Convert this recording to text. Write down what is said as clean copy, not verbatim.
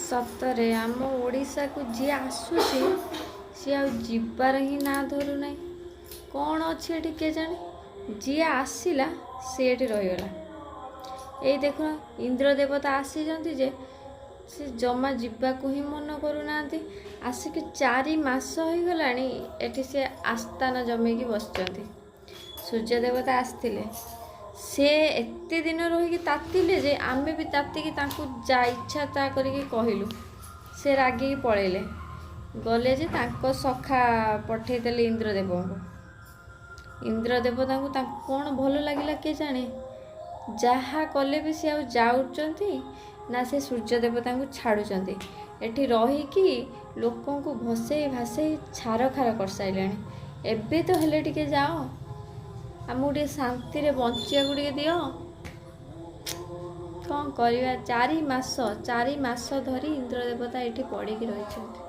ସତରେ ଆମ ଓଡ଼ିଶାକୁ ଯିଏ ଆସୁଛି ସିଏ ଆଉ ଯିବାର ହିଁ ନାଁ ଧରୁନାହିଁ। କ'ଣ ଅଛି ଏଠି କେଜାଣି? ଯିଏ ଆସିଲା ସେ ଏଠି ରହିଗଲା। ଏଇ ଦେଖୁନ, ଇନ୍ଦ୍ର ଦେବତା ଆସିଛନ୍ତି ଯେ ସେ ଜମା ଯିବାକୁ ହିଁ ମନ କରୁନାହାନ୍ତି। ଆସିକି 4 ମାସ ହେଇଗଲାଣି, ଏଠି ସେ ଆସ୍ଥାନ ଜମେଇକି ବସିଛନ୍ତି। ସୂର୍ଯ୍ୟ ଦେବତା ଆସିଥିଲେ, ସେ ଏତେ ଦିନ ରହିକି ତାତିଲେ ଯେ ଆମେ ବି ତାତିକି ତାଙ୍କୁ ଯା ଇଚ୍ଛା ତା କରିକି କହିଲୁ। ସେ ରାଗିକି ପଳେଇଲେ। ଗଲେ ଯେ ତାଙ୍କ ସଖା ପଠେଇଦେଲେ ଇନ୍ଦ୍ରଦେବଙ୍କୁ। ଇନ୍ଦ୍ରଦେବତାଙ୍କୁ ତାଙ୍କୁ କ'ଣ ଭଲ ଲାଗିଲା କିଏ ଜାଣେ, ଯାହା କଲେ ବି ସେ ଆଉ ଯାଉଛନ୍ତି ନା ସେ ସୂର୍ଯ୍ୟ ଦେବତାଙ୍କୁ ଛାଡ଼ୁଛନ୍ତି। ଏଠି ରହିକି ଲୋକଙ୍କୁ ଭସେଇ ଭାସେଇ ଛାରଖାର କରିସାରିଲେଣି। ଏବେ ତ ହେଲେ ଟିକେ ଯାଅ, ଆମକୁ ଟିକେ ଶାନ୍ତିରେ ବଞ୍ଚିବାକୁ ଟିକେ ଦିଅ। କ'ଣ କରିବା? 4 ମାସ, 4 ମାସ ଧରି ଇନ୍ଦ୍ର ଦେବତା ଏଠି ପଡ଼ିକି ରହିଛନ୍ତି।